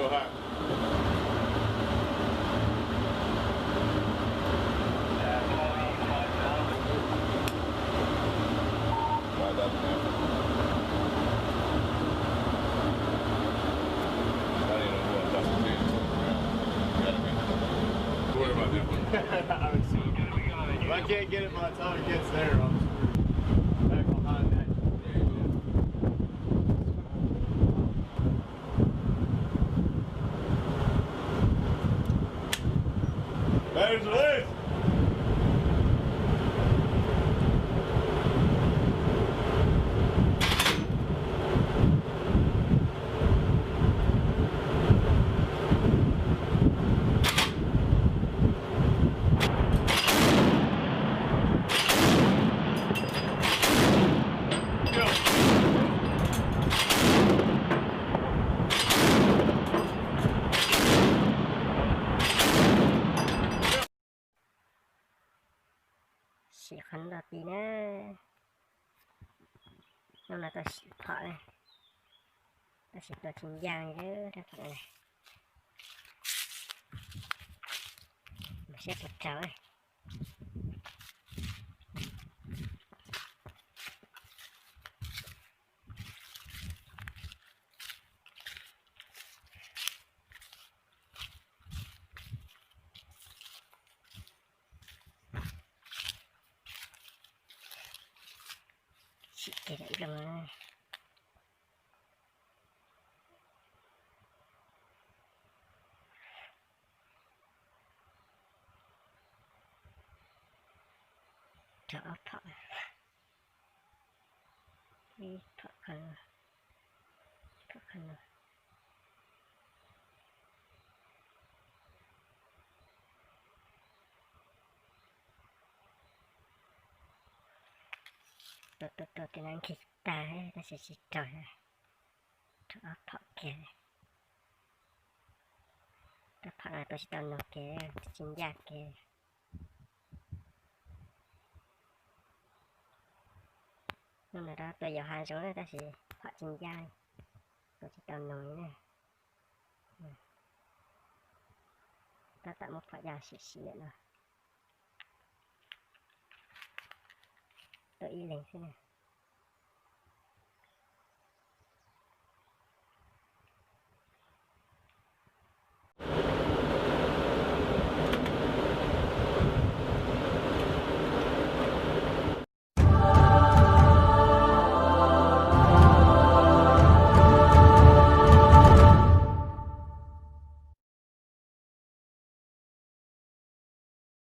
If I can't get it by the time it gets there, I'm screwed. Back behind that. There's Liz. Sim qhov no ti na. Hnub no tau sim phom, tab sis tua tsis ncaj rab phom no. Mus saib puas raug. Sim kiag ib zaug. Raug ob phom, ib phom qhov no, phom qhov no. Tua tua tua tus no nkhis tag tab sis tsis raug, raug ob phom kiag. Rab phom no tua tsis tau nug kiag, tsis ncaj kiag. Hnub no rab tua yau hav zoov na tab sis phom tsis ncaj, tua tsis tau nug li na. Tab tom muab phom ya sim sim ntawm no. Tua ib leeg xwb na.